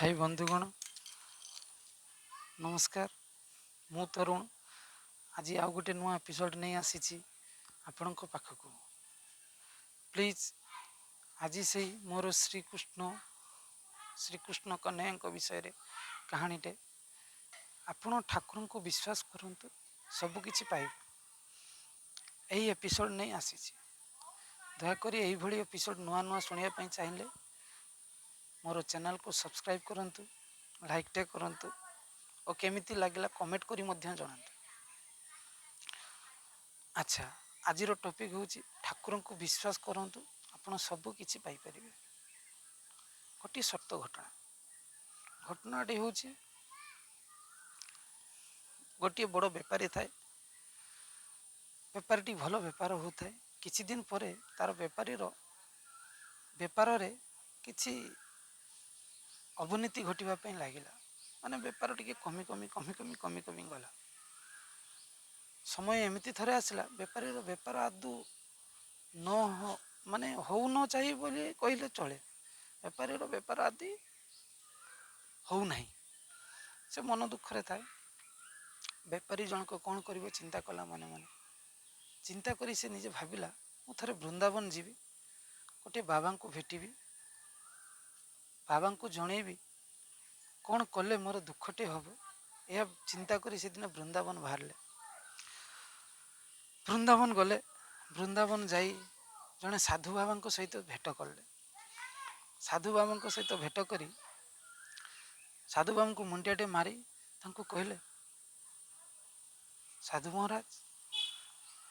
High ବନ୍ଧୁଗଣ, ନମସ୍କାର। ମୁଁ ତରୁଣ, ଆଜି ଆଉ ଗୋଟେ ନୂଆ ଏପିସୋଡ଼ ନେଇ ଆସିଛି ଆପଣଙ୍କ ପାଖକୁ। ପ୍ଲିଜ୍, ଆଜି ସେଇ ମୋର ଶ୍ରୀକୃଷ୍ଣ କହ୍ନେୟାଙ୍କ ବିଷୟରେ କାହାଣୀଟେ। ଆପଣ ଠାକୁରଙ୍କୁ ବିଶ୍ୱାସ କରନ୍ତୁ, ସବୁକିଛି ପାଇବେ। ଏହି ଏପିସୋଡ଼ ନେଇ ଆସିଛି। ଦୟାକରି ଏହିଭଳି ଏପିସୋଡ଼ ନୂଆ ନୂଆ ଶୁଣିବା ପାଇଁ ଚାହିଁଲେ ମୋର ଚ୍ୟାନେଲକୁ ସବସ୍କ୍ରାଇବ୍ କରନ୍ତୁ, ଲାଇକ୍ଟେ କରନ୍ତୁ ଓ କେମିତି ଲାଗିଲା କମେଣ୍ଟ କରି ମଧ୍ୟ ଜଣାନ୍ତୁ। ଆଚ୍ଛା, ଆଜିର ଟପିକ୍ ହେଉଛି ଠାକୁରଙ୍କୁ ବିଶ୍ୱାସ କରନ୍ତୁ, ଆପଣ ସବୁ କିଛି ପାଇପାରିବେ। ଗୋଟିଏ ସତ୍ୟ ଘଟଣା। ଘଟଣାଟି ହେଉଛି, ଗୋଟିଏ ବଡ଼ ବେପାରୀ ଥାଏ। ବେପାରୀଟି ଭଲ ବେପାର ହେଉଥାଏ। କିଛି ଦିନ ପରେ ତାର ବେପାରରେ କିଛି ଅବନତି ଘଟିବା ପାଇଁ ଲାଗିଲା। ମାନେ ବେପାର ଟିକେ କମି କମି କମି କମି କମି କମି ଗଲା। ସମୟ ଏମିତି ଥରେ ଆସିଲା, ବେପାରୀର ବେପାର ଆଦୌ ନ ମାନେ ହଉ ନ ଚାହି ବୋଲି କହିଲେ ଚଳେ। ବେପାରୀର ବେପାର ଆଦି ହଉନାହିଁ। ସେ ମନ ଦୁଃଖରେ ଥାଏ। ବେପାରୀ ଜଣକ କ'ଣ କରିବ ଚିନ୍ତା କଲା। ମନେ ମନେ ଚିନ୍ତା କରି ସେ ନିଜେ ଭାବିଲା, ମୁଁ ଥରେ ବୃନ୍ଦାବନ ଯିବି, ଗୋଟିଏ ବାବାଙ୍କୁ ଭେଟିବି, ବାବାଙ୍କୁ ଜଣେଇବି କ'ଣ କଲେ ମୋର ଦୁଃଖଟେ ହେବ। ଏହା ଚିନ୍ତା କରି ସେଦିନ ବୃନ୍ଦାବନ ବାହାରିଲେ। ବୃନ୍ଦାବନ ଗଲେ। ବୃନ୍ଦାବନ ଯାଇ ଜଣେ ସାଧୁ ବାବାଙ୍କ ସହିତ ଭେଟ କଲେ। ସାଧୁ ବାବାଙ୍କ ସହିତ ଭେଟ କରି ସାଧୁ ବାବାଙ୍କୁ ମୁଣ୍ଡିଆଟେ ମାରି ତାଙ୍କୁ କହିଲେ, ସାଧୁ ମହାରାଜ,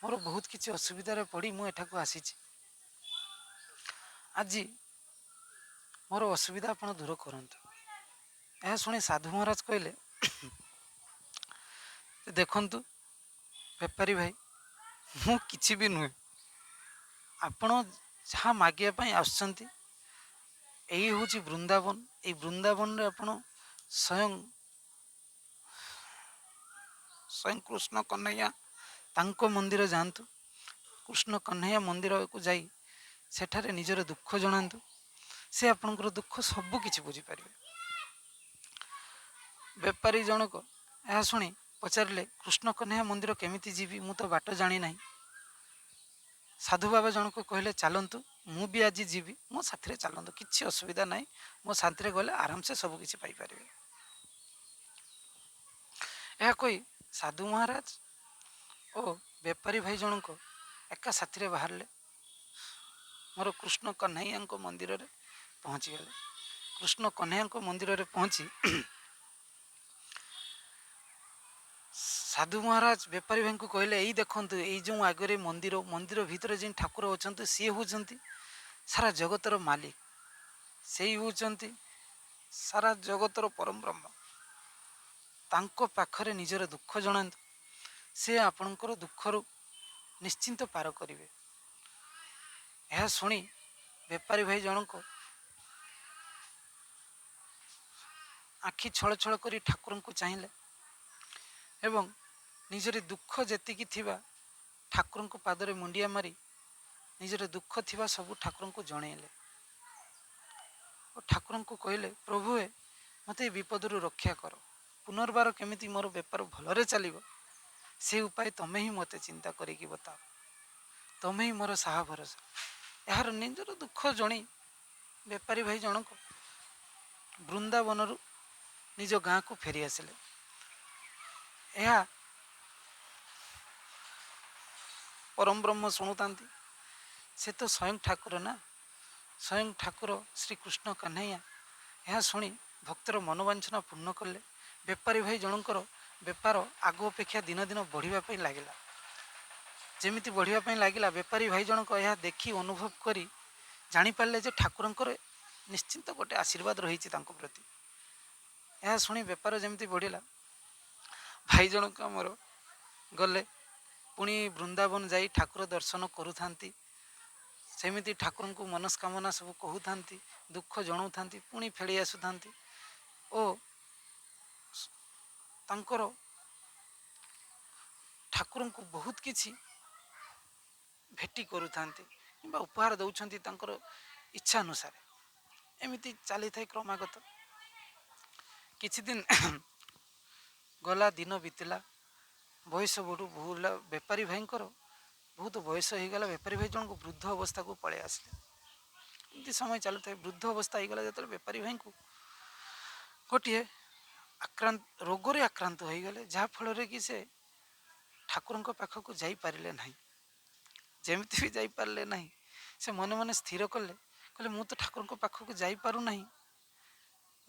ମୋର ବହୁତ କିଛି ଅସୁବିଧାରେ ପଡ଼ି ମୁଁ ଏଠାକୁ ଆସିଛି। ଆଜି ମୋର ଅସୁବିଧା ଆପଣ ଦୂର କରନ୍ତୁ। ଏହା ଶୁଣି ସାଧୁ ମହାରାଜ କହିଲେ, ଦେଖନ୍ତୁ ବେପାରୀ ଭାଇ, ମୁଁ କିଛି ବି ନୁହେଁ। ଆପଣ ଯାହା ମାଗିବା ପାଇଁ ଆସୁଛନ୍ତି, ଏଇ ହେଉଛି ବୃନ୍ଦାବନ। ଏଇ ବୃନ୍ଦାବନରେ ଆପଣ ସ୍ୱୟଂ କୃଷ୍ଣ କହ୍ନେୟା ତାଙ୍କ ମନ୍ଦିର ଯାଆନ୍ତୁ। କୃଷ୍ଣ କହ୍ନେୟା ମନ୍ଦିରକୁ ଯାଇ ସେଠାରେ ନିଜର ଦୁଃଖ ଜଣାନ୍ତୁ। ସେ ଆପଣଙ୍କର ଦୁଃଖ ସବୁ କିଛି ବୁଝିପାରିବେ। ବେପାରୀ ଜଣକ ଏହା ଶୁଣି ପଚାରିଲେ, କୃଷ୍ଣ କହ୍ନେୟା ମନ୍ଦିର କେମିତି ଯିବି? ମୁଁ ତ ବାଟ ଜାଣିନାହିଁ। ସାଧୁ ବାବା ଜଣକ କହିଲେ, ଚାଲନ୍ତୁ, ମୁଁ ବି ଆଜି ଯିବି, ମୋ ସାଥିରେ ଚାଲନ୍ତୁ, କିଛି ଅସୁବିଧା ନାହିଁ। ମୋ ସାଥିରେ ଗଲେ ଆରାମସେ ସବୁ କିଛି ପାଇପାରିବେ। ଏହା କହି ସାଧୁ ମହାରାଜ ଓ ବେପାରୀ ଭାଇ ଜଣଙ୍କ ଏକା ସାଥିରେ ବାହାରିଲେ। ମୋର କୃଷ୍ଣ କହ୍ନେୟାଙ୍କ ମନ୍ଦିରରେ ପହଞ୍ଚିଗଲେ। କୃଷ୍ଣ କହ୍ନେୟାଙ୍କ ମନ୍ଦିରରେ ପହଞ୍ଚି ସାଧୁ ମହାରାଜ ବେପାରୀ ଭାଇଙ୍କୁ କହିଲେ, ଏଇ ଦେଖନ୍ତୁ, ଏଇ ଯେଉଁ ଆଗରେ ମନ୍ଦିର, ମନ୍ଦିର ଭିତରେ ଯେଉଁ ଠାକୁର ଅଛନ୍ତି, ସିଏ ହେଉଛନ୍ତି ସାରା ଜଗତର ମାଲିକ। ସେଇ ହେଉଛନ୍ତି ସାରା ଜଗତର ପରମ ବ୍ରହ୍ମ। ତାଙ୍କ ପାଖରେ ନିଜର ଦୁଃଖ ଜଣାନ୍ତୁ, ସେ ଆପଣଙ୍କର ଦୁଃଖରୁ ନିଶ୍ଚିନ୍ତ ପାର କରିବେ। ଏହା ଶୁଣି ବେପାରୀ ଭାଇ ଜଣଙ୍କ ଆଖି ଛଳ ଛଳ କରି ଠାକୁରଙ୍କୁ ଚାହିଁଲେ ଏବଂ ନିଜର ଦୁଃଖ ଯେତିକି ଥିବା ଠାକୁରଙ୍କ ପାଦରେ ମୁଣ୍ଡିଆ ମାରି ନିଜର ଦୁଃଖ ଥିବା ସବୁ ଠାକୁରଙ୍କୁ ଜଣେଇଲେ ଓ ଠାକୁରଙ୍କୁ କହିଲେ, ପ୍ରଭୁ ହେ, ମୋତେ ଏ ବିପଦରୁ ରକ୍ଷା କର। ପୁନର୍ବାର କେମିତି ମୋର ବେପାର ଭଲରେ ଚାଲିବ, ସେ ଉପାୟ ତମେ ହିଁ ମୋତେ ଚିନ୍ତା କରିକି ବତାଅ। ତମେ ହିଁ ମୋର ସାହା ଭରସା। ଏହାର ନିଜର ଦୁଃଖ ଜଣେଇ ବେପାରୀ ଭାଇ ଜଣକ ବୃନ୍ଦାବନରୁ ନିଜ ଗାଁକୁ ଫେରି ଆସିଲେ। ଏହା ପରମ ବ୍ରହ୍ମ ଶୁଣୁଥାନ୍ତି। ସେ ତ ସ୍ୱୟଂ ଠାକୁର ନା, ସ୍ୱୟଂ ଠାକୁର ଶ୍ରୀକୃଷ୍ଣ କହ୍ନେୟା। ଏହା ଶୁଣି ଭକ୍ତର ମନୋବାଞ୍ଛନା ପୂର୍ଣ୍ଣ କଲେ। ବେପାରୀ ଭାଇ ଜଣଙ୍କର ବେପାର ଆଗ ଅପେକ୍ଷା ଦିନ ଦିନ ବଢ଼ିବା ପାଇଁ ଲାଗିଲା। ଯେମିତି ବଢ଼ିବା ପାଇଁ ଲାଗିଲା, ବେପାରୀ ଭାଇ ଜଣକ ଏହା ଦେଖି ଅନୁଭବ କରି ଜାଣିପାରିଲେ ଯେ ଠାକୁରଙ୍କର ନିଶ୍ଚିନ୍ତ ଗୋଟେ ଆଶୀର୍ବାଦ ରହିଛି ତାଙ୍କ ପ୍ରତି। ଏହା ଶୁଣି ବେପାର ଯେମିତି ବଢ଼ିଲା, ଭାଇ ଜଣକ ଆମର ଗଲେ ପୁଣି ବୃନ୍ଦାବନ ଯାଇ ଠାକୁର ଦର୍ଶନ କରୁଥାନ୍ତି। ସେମିତି ଠାକୁରଙ୍କୁ ମନସ୍କାମନା ସବୁ କହୁଥାନ୍ତି, ଦୁଃଖ ଜଣାଉଥାନ୍ତି, ପୁଣି ଫେରି ଆସୁଥାନ୍ତି ଓ ତାଙ୍କର ଠାକୁରଙ୍କୁ ବହୁତ କିଛି ଭେଟି କରୁଥାନ୍ତି କିମ୍ବା ଉପହାର ଦେଉଛନ୍ତି ତାଙ୍କର ଇଚ୍ଛା ଅନୁସାରେ। ଏମିତି ଚାଲିଥାଏ କ୍ରମାଗତ। କିଛି ଦିନ ଗଲା, ଦିନ ବିତିଲା, ବୟସ ବଢ଼ୁ ବହୁଲା। ବେପାରୀ ଭାଇଙ୍କର ବହୁତ ବୟସ ହେଇଗଲା। ବେପାରୀ ଭାଇ ଜଣଙ୍କୁ ବୃଦ୍ଧ ଅବସ୍ଥାକୁ ପଳେଇ ଆସିଲେ। ଏମିତି ସମୟ ଚାଲୁଥାଏ। ବୃଦ୍ଧ ଅବସ୍ଥା ହେଇଗଲା ଯେତେବେଳେ, ବେପାରୀ ଭାଇଙ୍କୁ ଗୋଟିଏ ଆକ୍ରାନ୍ତ ରୋଗରେ ଆକ୍ରାନ୍ତ ହୋଇଗଲେ, ଯାହାଫଳରେ କି ସେ ଠାକୁରଙ୍କ ପାଖକୁ ଯାଇପାରିଲେ ନାହିଁ। ଯେମିତି ବି ଯାଇପାରିଲେ ନାହିଁ, ସେ ମନେ ମନେ ସ୍ଥିର କଲେ, କହିଲେ, ମୁଁ ତ ଠାକୁରଙ୍କ ପାଖକୁ ଯାଇପାରୁନାହିଁ,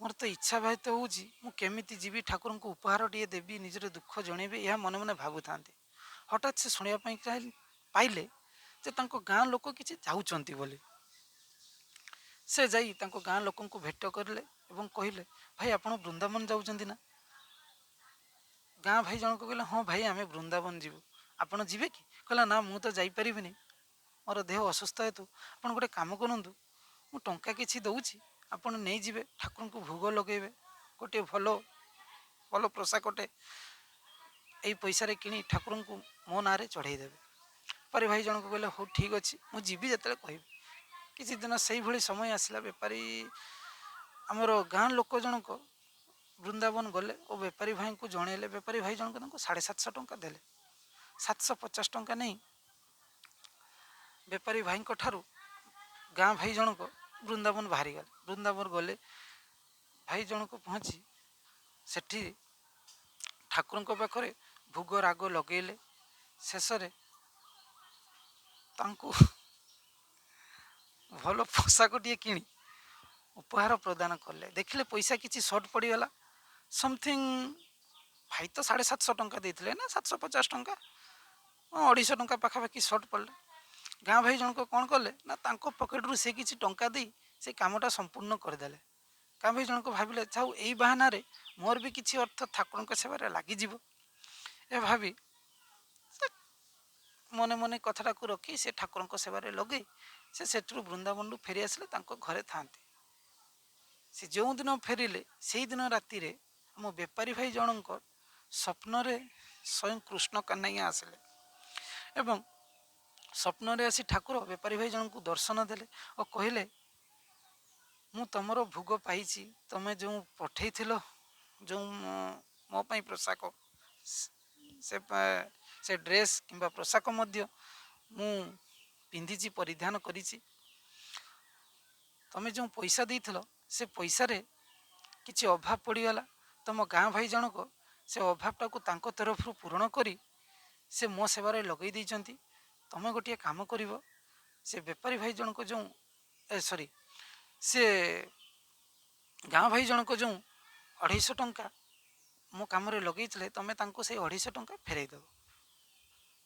ମୋର ତ ଇଚ୍ଛା ବାହିତ ହେଉଛି, ମୁଁ କେମିତି ଯିବି, ଠାକୁରଙ୍କୁ ଉପହାର ଟିଏ ଦେବି, ନିଜର ଦୁଃଖ ଜଣେଇବି, ଏହା ମନେ ମନେ ଭାବୁଥାନ୍ତି। ହଠାତ୍ ସେ ଶୁଣିବା ପାଇଁ ପାଇଲେ ଯେ ତାଙ୍କ ଗାଁ ଲୋକ କିଛି ଯାଉଛନ୍ତି ବୋଲି। ସେ ଯାଇ ତାଙ୍କ ଗାଁ ଲୋକଙ୍କୁ ଭେଟ କରିଲେ ଏବଂ କହିଲେ, ଭାଇ, ଆପଣ ବୃନ୍ଦାବନ ଯାଉଛନ୍ତି ନା? ଗାଁ ଭାଇ ଜଣକ କହିଲେ, ହଁ ଭାଇ, ଆମେ ବୃନ୍ଦାବନ ଯିବୁ, ଆପଣ ଯିବେ କି? କହିଲା, ନା, ମୁଁ ତ ଯାଇପାରିବିନି, ମୋର ଦେହ ଅସୁସ୍ଥ ହେତୁ। ଆପଣ ଗୋଟେ କାମ କରନ୍ତୁ, ମୁଁ ଟଙ୍କା କିଛି ଦେଉଛି, ଆପଣ ନେଇଯିବେ, ଠାକୁରଙ୍କୁ ଭୋଗ ଲଗାଇବେ, ଗୋଟିଏ ଭଲ ଭଲ ପୋଷାକଟେ ଏଇ ପଇସାରେ କିଣି ଠାକୁରଙ୍କୁ ମୋ ନାଁରେ ଚଢ଼େଇ ଦେବେ। ବେପାରୀ ଭାଇ ଜଣକ କହିଲେ, ହଉ ଠିକ୍ ଅଛି, ମୁଁ ଯିବି ଯେତେବେଳେ କହିବି। କିଛି ଦିନ ସେଇଭଳି ସମୟ ଆସିଲା। ବେପାରୀ ଆମର ଗାଁ ଲୋକ ଜଣକ ବୃନ୍ଦାବନ ଗଲେ ଓ ବେପାରୀ ଭାଇଙ୍କୁ ଜଣେଇଲେ। ବେପାରୀ ଭାଇ ଜଣକ ତାଙ୍କୁ 750 ଟଙ୍କା ଦେଲେ। 750 ଟଙ୍କା ନେଇ ବେପାରୀ ଭାଇଙ୍କ ଠାରୁ ଗାଁ ଭାଇ ଜଣକ ବୃନ୍ଦାବନ ବାହାରିଗଲେ। ବୃନ୍ଦାବନ ଗଲେ। ଭାଇ ଜଣକ ପହଞ୍ଚି ସେଠି ଠାକୁରଙ୍କ ପାଖରେ ଭୋଗ ରାଗ ଲଗେଇଲେ। ଶେଷରେ ତାଙ୍କୁ ଭଲ ପୋଷାକଟିଏ କିଣି ଉପହାର ପ୍ରଦାନ କଲେ। ଦେଖିଲେ ପଇସା କିଛି ସର୍ଟ ପଡ଼ିଗଲା ସମଥିଙ୍ଗ। ଭାଇ ତ 750 ଟଙ୍କା ଦେଇଥିଲେ ନା, 750 ଟଙ୍କା, 250 ଟଙ୍କା ପାଖାପାଖି ସର୍ଟ ପଡ଼ିଲା। ଗାଁ ଭାଇ ଜଣକ କ'ଣ କଲେ ନା, ତାଙ୍କ ପକେଟରୁ ସେ କିଛି ଟଙ୍କା ଦେଇ ସେ କାମଟା ସମ୍ପୂର୍ଣ୍ଣ କରିଦେଲେ। ଗାଁ ଭାଇ ଜଣକ ଭାବିଲେ, ଯାଉ ଏଇ ବାହାନାରେ ମୋର ବି କିଛି ଅର୍ଥ ଠାକୁରଙ୍କ ସେବାରେ ଲାଗିଯିବ। ଏ ଭାବି ସେ ମନେ ମନେ କଥାଟାକୁ ରଖି ସେ ଠାକୁରଙ୍କ ସେବାରେ ଲଗେଇ ସେ ସେଥିରୁ ବୃନ୍ଦାବନରୁ ଫେରି ଆସିଲେ। ତାଙ୍କ ଘରେ ଥାଆନ୍ତି। ସେ ଯେଉଁଦିନ ଫେରିଲେ, ସେଇଦିନ ରାତିରେ ଆମ ବେପାରୀ ଭାଇ ଜଣଙ୍କ ସ୍ୱପ୍ନରେ ସ୍ୱୟଂ କୃଷ୍ଣ କହ୍ନେୟା ଆସିଲେ ଏବଂ ସ୍ୱପ୍ନରେ ଆସି ଠାକୁର ବେପାରୀ ଭାଇ ଜଣଙ୍କୁ ଦର୍ଶନ ଦେଲେ ଓ କହିଲେ, ମୁଁ ତୁମର ଭୋଗ ପାଇଛି। ତୁମେ ଯେଉଁ ପଠେଇଥିଲ, ଯେଉଁ ମୋ ପାଇଁ ପୋଷାକ, ସେ ଡ୍ରେସ୍ କିମ୍ବା ପୋଷାକ ମଧ୍ୟ ମୁଁ ପିନ୍ଧିଛି, ପରିଧାନ କରିଛି। ତୁମେ ଯେଉଁ ପଇସା ଦେଇଥିଲ, ସେ ପଇସାରେ କିଛି ଅଭାବ ପଡ଼ିଗଲା। ତୁମ ଗାଁ ଭାଇ ଜଣକ ସେ ଅଭାବଟାକୁ ତାଙ୍କ ତରଫରୁ ପୂରଣ କରି ସେ ମୋ ସେବାରେ ଲଗେଇ ଦେଇଛନ୍ତି। ତୁମେ ଗୋଟିଏ କାମ କରିବ, ସେ ବେପାରୀ ଭାଇ ଜଣକ ଯେଉଁ, ସରି, ସେ ଗାଁ ଭାଇ ଜଣକ ଯେଉଁ 250 ଟଙ୍କା ମୋ କାମରେ ଲଗେଇଥିଲେ, ତୁମେ ତାଙ୍କୁ ସେଇ 250 ଟଙ୍କା ଫେରାଇ ଦେବ।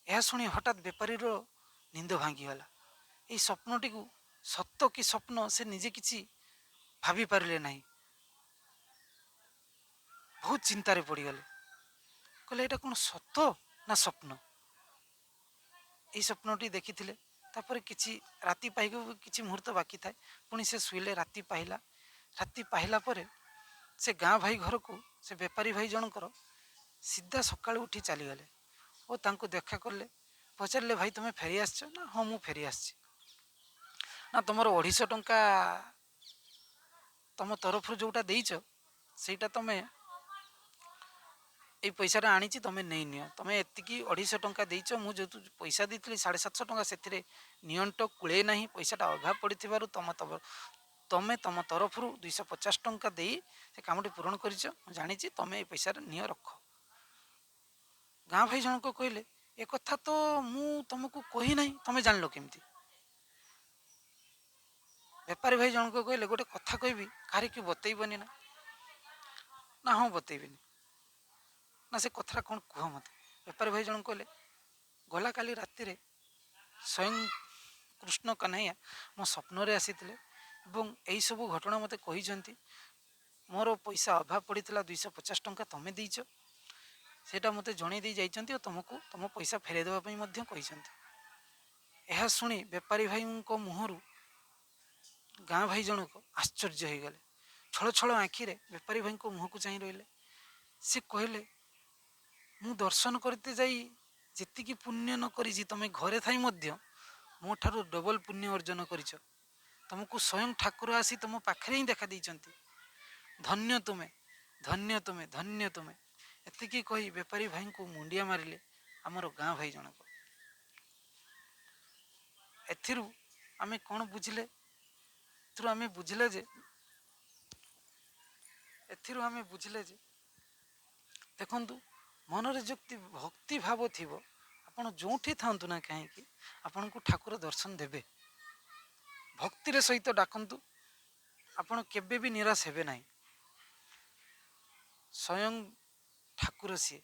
ଏହା ଶୁଣି ହଠାତ୍ ବେପାରୀର ନିନ୍ଦ ଭାଙ୍ଗିଗଲା। ଏଇ ସ୍ୱପ୍ନଟିକୁ ସତ କି ସ୍ୱପ୍ନ, ସେ ନିଜେ କିଛି ଭାବିପାରିଲେ ନାହିଁ। ବହୁତ ଚିନ୍ତାରେ ପଡ଼ିଗଲେ। କହିଲେ, ଏଇଟା କ'ଣ ସତ ନା ସ୍ୱପ୍ନ? ଏଇ ସ୍ୱପ୍ନଟି ଦେଖିଥିଲେ। ତାପରେ କିଛି ରାତି ପାଇକୁ କିଛି ମୁହୂର୍ତ୍ତ ବାକି ଥାଏ, ପୁଣି ସେ ଶୋଇଲେ। ରାତି ପାହିଲା। ରାତି ପାହିଲା ପରେ ସେ ଗାଁ ଭାଇ ଘରକୁ ସେ ବେପାରୀ ଭାଇ ଜଣଙ୍କର ସିଧା ସକାଳୁ ଉଠି ଚାଲିଗଲେ ଓ ତାଙ୍କୁ ଦେଖା କଲେ। ପଚାରିଲେ, ଭାଇ, ତୁମେ ଫେରି ଆସିଛ ନା? ହଁ, ମୁଁ ଫେରି ଆସିଛି। ନା, ତୁମର 250 ଟଙ୍କା ତୁମ ତରଫରୁ ଯେଉଁଟା ଦେଇଛ, ସେଇଟା ତୁମେ ଏଇ ପଇସାଟା ଆଣିଛି, ତୁମେ ନେଇନିଅ। ତୁମେ ଏତିକି 250 ଟଙ୍କା ଦେଇଛ। ମୁଁ ଯେହେତୁ ପଇସା ଦେଇଥିଲି 750 ଟଙ୍କା, ସେଥିରେ ନିଅଣ୍ଟ କୁଳେଇ ନାହିଁ। ପଇସାଟା ଅଭାବ ପଡ଼ିଥିବାରୁ ତମେ ତୁମ ତରଫରୁ 250 ଟଙ୍କା ଦେଇ ସେ କାମଟି ପୂରଣ କରିଛ, ମୁଁ ଜାଣିଛି। ତୁମେ ଏଇ ପଇସାରେ ନିଅ, ରଖ। ଗାଁ ଭାଇ ଜଣକ କହିଲେ, ଏ କଥା ତ ମୁଁ ତୁମକୁ କହିନାହିଁ, ତୁମେ ଜାଣିଲ କେମିତି? ବେପାରୀ ଭାଇ ଜଣକ କହିଲେ, ଗୋଟେ କଥା କହିବି, କାହାରିକି ବତେଇବନି ନା? ନା, ହଁ, ବତେଇବିନି। ନା, ସେ କଥାଟା କ'ଣ କୁହ ମୋତେ। ବେପାରୀ ଭାଇ ଜଣକ କହିଲେ, ଗଲା କାଲି ରାତିରେ ସ୍ୱୟଂ କୃଷ୍ଣ କହ୍ନେୟା ମୋ ସ୍ୱପ୍ନରେ ଆସିଥିଲେ ଏବଂ ଏଇସବୁ ଘଟଣା ମୋତେ କହିଛନ୍ତି। ମୋର ପଇସା ଅଭାବ ପଡ଼ିଥିଲା, 250 ଟଙ୍କା ତୁମେ ଦେଇଛ, ସେଇଟା ମୋତେ ଜଣେଇ ଦେଇ ଯାଇଛନ୍ତି ଓ ତୁମକୁ ତୁମ ପଇସା ଫେରାଇ ଦେବା ପାଇଁ ମଧ୍ୟ କହିଛନ୍ତି। ଏହା ଶୁଣି ବେପାରୀ ଭାଇଙ୍କ ମୁହଁରୁ ଗାଁ ଭାଇ ଜଣକ ଆଶ୍ଚର୍ଯ୍ୟ ହୋଇଗଲେ। ଛଳ ଛଳ ଆଖିରେ ବେପାରୀ ଭାଇଙ୍କ ମୁହଁକୁ ଚାହିଁ ରହିଲେ। ସେ କହିଲେ, ମୁଁ ଦର୍ଶନ କରିତେ ଯାଇ ଯେତିକି ପୁଣ୍ୟ ନ କରିଛି, ତୁମେ ଘରେ ଥାଇ ମଧ୍ୟ ମୋ ଠାରୁ ଡବଲ ପୁଣ୍ୟ ଅର୍ଜନ କରିଛ। ତୁମକୁ ସ୍ୱୟଂ ଠାକୁର ଆସି ତୁମ ପାଖରେ ହିଁ ଦେଖା ଦେଇଛନ୍ତି। ଧନ୍ୟ ତୁମେ, ଧନ୍ୟ ତୁମେ, ଧନ୍ୟ ତୁମେ। ଏତିକି କହି ବେପାରୀ ଭାଇଙ୍କୁ ମୁଣ୍ଡିଆ ମାରିଲେ ଆମର ଗାଁ ଭାଇ ଜଣକ। ଏଥିରୁ ଆମେ କ'ଣ ବୁଝିଲେ? ଏଥିରୁ ଆମେ ବୁଝିଲେ ଯେ, ଏଥିରୁ ଆମେ ବୁଝିଲେ ଯେ ଦେଖନ୍ତୁ, ମନରେ ଯୁକ୍ତି ଭକ୍ତି ଭାବ ଥିବ, ଆପଣ ଯେଉଁଠି ଥାଆନ୍ତୁ ନା କାହିଁକି, ଆପଣଙ୍କୁ ଠାକୁର ଦର୍ଶନ ଦେବେ। ଭକ୍ତିର ସହିତ ଡାକନ୍ତୁ, ଆପଣ କେବେ ବି ନିରାଶ ହେବେ ନାହିଁ। ସ୍ୱୟଂ ଠାକୁର ସିଏ,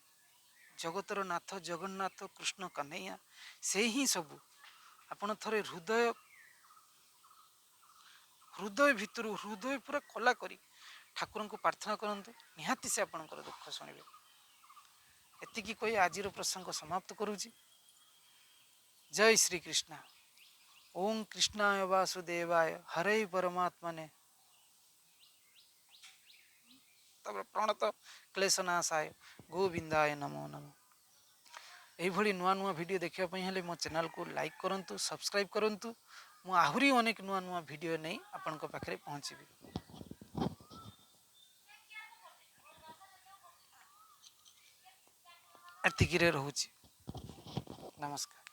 ଜଗତର ନାଥ ଜଗନ୍ନାଥ କୃଷ୍ଣ କହ୍ନେଇଆ, ସେ ହିଁ ସବୁ। ଆପଣ ଥରେ ହୃଦୟ ଭିତରୁ ହୃଦୟ ପୁରା ଖୋଲା କରି ଠାକୁରଙ୍କୁ ପ୍ରାର୍ଥନା କରନ୍ତୁ, ନିହାତି ସେ ଆପଣଙ୍କର ଦୁଃଖ ଶୁଣିବେ। ଏତିକି କହି ଆଜିର ପ୍ରସଙ୍ଗ ସମାପ୍ତ କରୁଛି। ଜୟ ଶ୍ରୀକୃଷ୍ଣ। ଓಂ କୃଷ୍ଣାୟ ବାସୁଦେବାୟ ହରେ ପରମାତ୍ମନେ ତାପରେ ପ୍ରଣତ କ୍ଲେଶନାଶାୟ ଗୋବିନ୍ଦାୟ ନମୋ ନମଃ। ଏଇଭଳି ନୂଆ ନୂଆ ଭିଡ଼ିଓ ଦେଖିବା ପାଇଁ ହେଲେ ମୋ ଚ୍ୟାନେଲକୁ ଲାଇକ୍ କରନ୍ତୁ, ସବସ୍କ୍ରାଇବ୍ କରନ୍ତୁ। ମୁଁ ଆହୁରି ଅନେକ ନୂଆ ନୂଆ ଭିଡ଼ିଓ ନେଇ ଆପଣଙ୍କ ପାଖରେ ପହଞ୍ଚିବି। ଏତିକିରେ ରହୁଛି, ନମସ୍କାର।